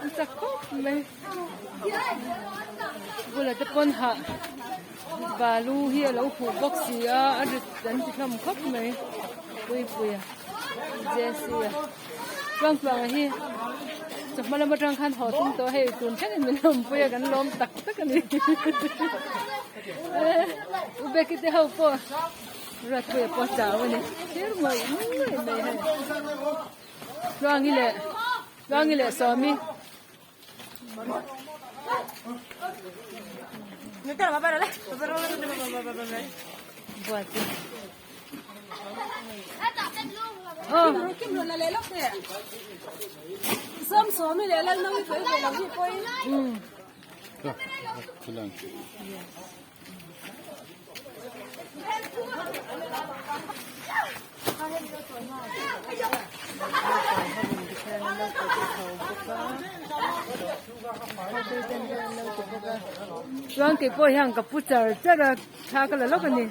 An chak khawp mai. Bulah te pawn hah balu hi a lo huh bawk si a, a rit an ti hlawm khawp mai. Puipuia Jesse a Tluangtluanga hi chawhma lam atang khan haw tum tawh hei tun thlengin min awmpui a kan lawm tak tak a ni. U Becky te ho pawh Ruatpuia pawh chau a ni thlir ngawih ngawih mai hei. Tluangi leh Tluangi leh Sawmi. Buati. Oh. Chuan kei pawh hian ka pu char char a thla ka la lawk a ni.